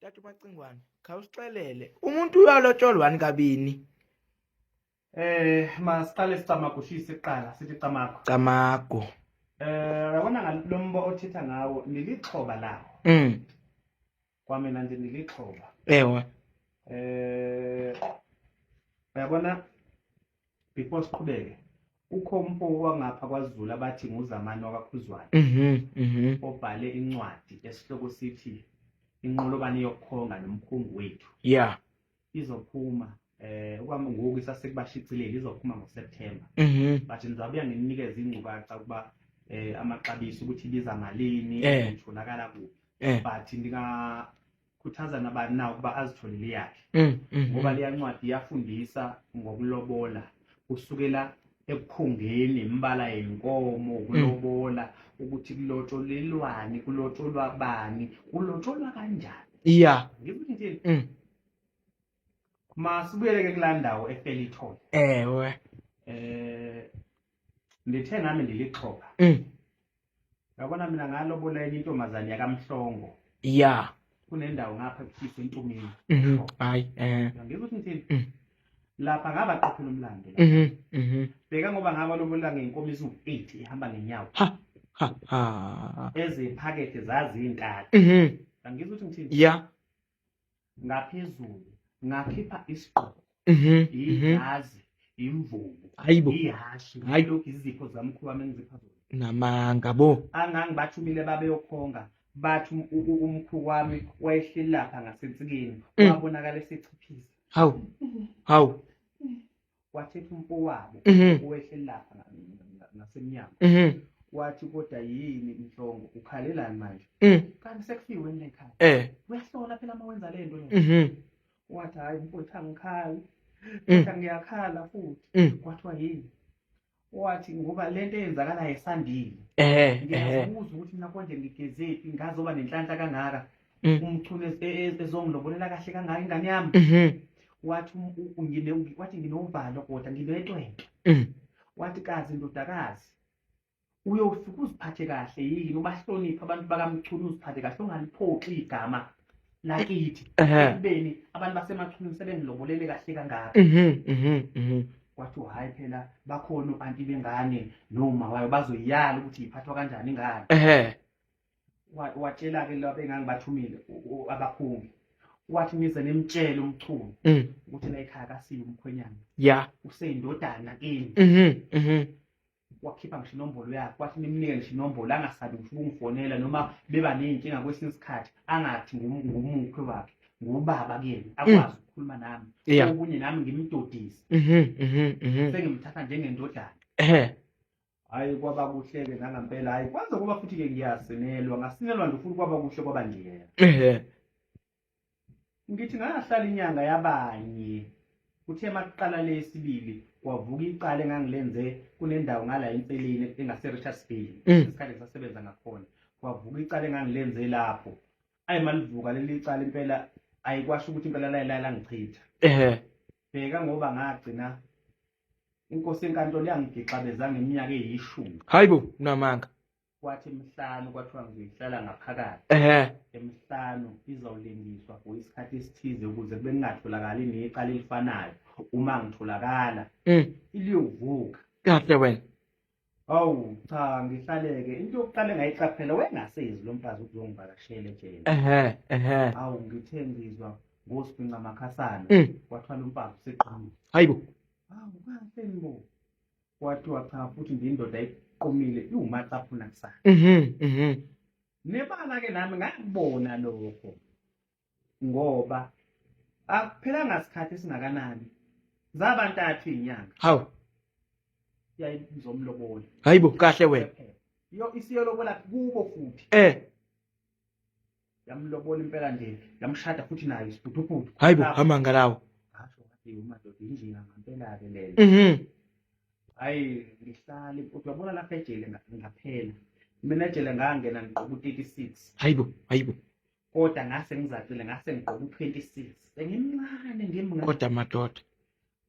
Tata uMacingwane, khawusixelele umuntu uyalotsholwani kabini? Masiqale sicamagushise kuqala sithi camagu. Camagu. Uyabona ngalombo othetha ngawo nilixhoba lawo. Kwamina nje nilixhoba. Ewe. Uyabona before siqhubeke kukho umfo wangapha kwaZulu abathi nguZamani wakaKhuzwayo. Obhale incwadi esihloko sithi inqolobane yokukhonga nomkhungu wethu. Yeah. Izophuma okwami ngoku isasekubashicileli izophuma ngoSeptember. But ngizabuya nginikeze ingcukaca ukuba amaxabiso ukuthi ibiza malini, itholakala kuphi. But ndingakhuthaza nabani na ukuba azitholele yakhe. Ngoba leya ncwadi iyafundisa ngokulobola kusukela ekukhungeni imbala yenkomo, ukulobola ukuthi kulotsholelwani, kulotsholwa bani, kulotsholwa kanjani. Ngithi ngithini? Masibuyele ke kulaa ndawo eFelithole. Ewe. Ndithe nami ndilixhoba. Yabona mina ngalobola enye intombazane yakaMhlongo. Kunendawo ngapha ekuthiwa Entumini. Hayi, Ngizwa ukuthi ngithini? Lapha ngabaqophela umlando la. Bheka ngoba ngabalobola ngeenkomo eziwu-8 ihamba ngenyawo. Ha ha ha. Eziphakethe zazintathu. Ngizwa ukuthi ngithini? Ngaphezulu ngakhipha isigqoko. Ijazi, imvubu, Hayibo. ihashi, Hayi. lokhu izipho zamkhulu wami engizipha zona. Namanga bo. Angangibathumile babeyokhonga bathi umkhulu wami wayehleli lapha ngasensikeni, wabonakala esechiphiza. Hawu. Hawu. Wathetha umfowabo owehleli lapha ngasemnyango. Wathi kodwa yini Mhlongo ukhalelani manje? Kanti sekufiwe nini ekhaya? Uyahlola phela uma wenza le nto le. Wathi hayi mfowethu angikhali. Kodwa ngiyakhala futhi. Kwathiwa yini? Wathi ngoba lento eyenzakalayo esandile. Ngiyazibuza ukuthi mina konje ngigezephi ngazoba nenhlanhla kangaka. Umchunu ezongilobolela kahle kangaka ingane yami. Wathi wathi nginovalo kodwa nginetwetwe. Wathi kazi ndodakazi uyofika uziphathe kahle yini, ubahloniphe abantu bakaMchunu, uziphathe kahle, ungaliphoxi igama lakithi. Ekubeni abantu baseMachunu sebengilobolele kahle kangaka. Kwathiwa hhayi phela bakhona o-anti bengane noma wayo bazoyiyala ukuthi iphathwa kanjani ingane. Watshela-ke laba engangibathumile abakhungi, wathi nize nimtshele uMchunu ukuthi la ekhaya akasiyo umkhwenyana. Useyindodana kimi. Wakhipha ngisho inombolo yakhe, wathi nimnike ngisho inombolo, angasabi ngisho ukungifonela noma beba ney'nkinga kwesinye isikhathi, angathi ngumukhwe wakhe, ngubaba kuyena, akwazi ukukhuluma nami. Okunye nami ngimdodise. Sengimthatha njengendodana. Hhayi kwaba kuhle-ke nangampela, hhayi kwaze kuba futhi-ke ngiyasinelwa, ngasinelwa nje futhi kwaba kuhle kwaba njeya. Ngithi ngahlala inyanga yabanye, kuthe makuqala lesibili kwavuka icala engangilenze kunendawo ngala enseleni engase-Richards Bay, isikhathi ngisasebenza ngakhona, kwavuka icala engangilenze lapho. Ayi malivuka leli cala impela ayikwasho ukuthi impela laye langichitha. Bheka ngoba ngagcina inkosi enkantolo yangigixabeza ngeminyaka eyishumi. Hayibo, unamanga. Kwathi emihlanu kwathiwa ngizoyihlala ngaphakathi. Emihlanu izawulindiswa for isikhathi esithize ukuze kube kungatholakali necala elifanayo. Uma ngitholakala, iliyovuka. Kahle wena. Hawu cha ngihlaleke into yokuqala engayiqaphela wayengasezi lo mfazi ukuzongivakashela ejele. Hawu ngithe ngizwa ngosibhinca makhasana, kwathiwa lo mfazi useqhumile. Hayibo. Hawu kahle bo. Kwathiwa cha futhi nje indoda iqomile iwumacaphuna kusasa. Nebala ke nami ngakubona lokho ngoba akuphelanga sikhathi esingakanani zabantathu izinyanga. Hawu. Yayizomlobola. Hayibo kahle wena. Yo isiyolobola kubo futhi. Yamlobola impela nje, yamshada futhi naye isiphuthuphuthu. Hayibo amanga lawo. Ngasho ngathi umadoda injinga ngempela ke lena. Hayi ngihlale kodwa uyabona lapha ejele ngaphela. Mina ejele ngangena ngigqoka u-36. Hayibo, hayibo. Kodwa ngase ngizacile ngase ngigqoka u-26. Bengimncane ngimncane. Kodwa madoda.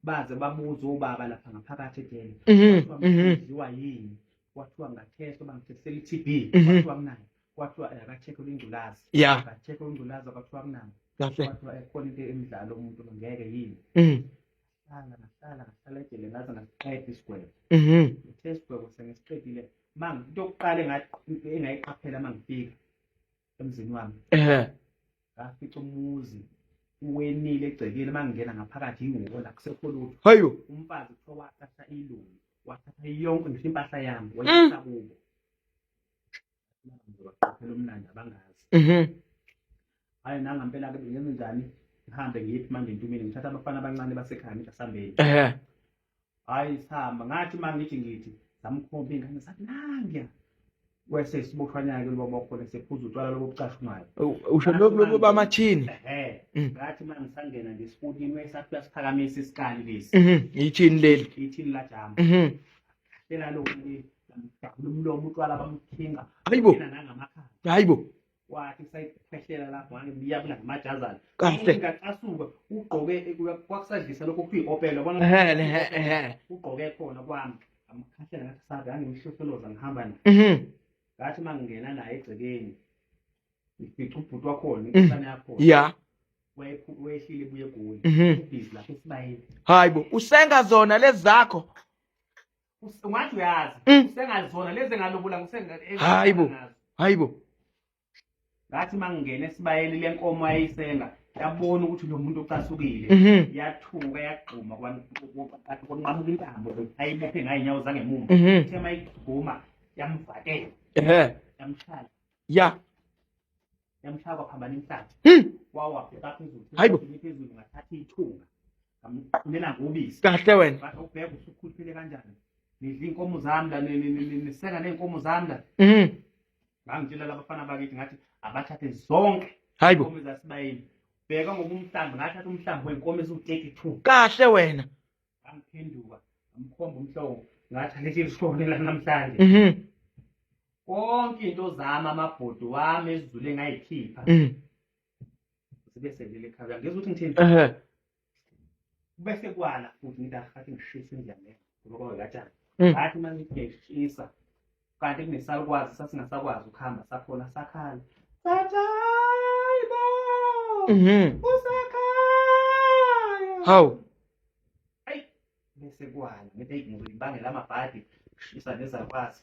Baze babuza ubaba lapha ngaphakathi ejele. Kuthiwa yini? Kwathiwa ngathestwa bangithesela i-TB. Kwathiwa nginayo. Kwathiwa aka-check-elwe ingculazi. Ya. Ka-check-elwe ingculazi, kwathiwa kunani. Kahle. Kwathiwa khona into emidlalo umuntu ngeke yini. Ngahlala, ngahlala, ngahlala ejele ngaze ngasiqeda isigwebo. Ngithe isigwebo sengisiqedile. Into yokuqala engayiqaphela uma ngifika emzini wami. Ngafica umuzi uwenile egcekeni, uma ngingena ngaphakathi ihhola akusekho lutho. Hayibo. Umfazi kuthiwa wathatha ilungu, wathatha yonke ngisho impahla yami wayisa kubo. Ngibaqaphela umnandi abangazi. Hayi nangampela ke ngenze njani? Ngihambe ngiyiphi manje entumini, ngithatha abafana abancane basekhaya ngithi asambeni. Hayi sihamba, ngathi uma ngithi samkhomba ingane sathi nangiya. Wese isiboshwanyana ke lobo khona sephuza utshwala lobo obucashunwayo. Usho lobu bamathini. Ehhe. Ngathi uma ngisangena nje esikoleni wesathi uyasiphakamisa isikali lesi. Ithini leli? Ithini la jama. Phela lo ke lamdabula umlomo utshwala bamkhinga. Hayibo. Nangamakhala. Hayibo. Wathi sayikhwehlela lapho ngangimyabula ngamajazana. Kahle. Ngacasuka ugqoke kwakusadlisa lokho kuyi-opela yabona. Ehhe, ehhe. Ugqoke khona kwami. Ngamkhahlela ngathi sabe ngangimhlohloloza ngihamba naye. Ngathi uma ngingena naye egcekeni ngifica ubhuti wakhona, inkosana yakhona. Ya. Wehlile ebuye eGoli. Ubhizi lapha esibayeni. Hayibo, usenga zona lezi zakho. Ungathi uyazi. Usengazona lezi engalobola ngisenga. Hayibo. Hayibo. Ngathi uma ngingena esibayeni lenkomo ayisenga yabona ukuthi lo muntu ucasukile. Yathuka yagxuma kwanqamuka intambo ayibophe ngayo inyawo zangemuva. Ithe mayigxuma yamvatela. Yamshaya. Ya. Yamshaya kwaphambana inhlanhla. Wawabheka phezulu. Hayibo. Phezulu ngathatha ithunga. Ngamqhulela ngobisi. Kahle wena. Ngathi ubheka usukhuluphele kanjani? Nidla inkomo zami la, nisenga nezinkomo zami la. Ngangitshela labafana bakithi ngathi abathathe zonke. Hayibo. Inkomo zasibayeni. Bheka ngoba umhlambi ngathatha umhlambi wenkomo eziwu-32. Kahle wena. Ngangiphenduka ngamkhomba umhlobo ngathi alethi lishone la namhlanje. Konke into zami amabhodo wami ezizule ngayikhipha. Zibe selile ekhaya. Ngizwe ukuthi ngithini? Bese kwala futhi ngithi ahathi ngishisa indlu yami ngoba kwakatshani. Ngathi uma ngithi ngiyishisa kanti kunesalukwazi sasingasakwazi ukuhamba sakhona sakhala. Sathi hayibo. Usekhaya. Hawu. Ayi bese kwala ngithi hey ngizibangela amabhadi ngishisa nezakwazi.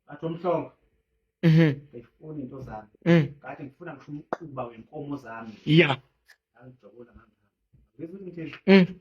Athi umhlongo. Ngifuna into zami. Ngathi ngifuna ngisho umquba wenkomo zami. Ya. Ngangijokola ngangihamba. Ngizwe ukuthi ngithini?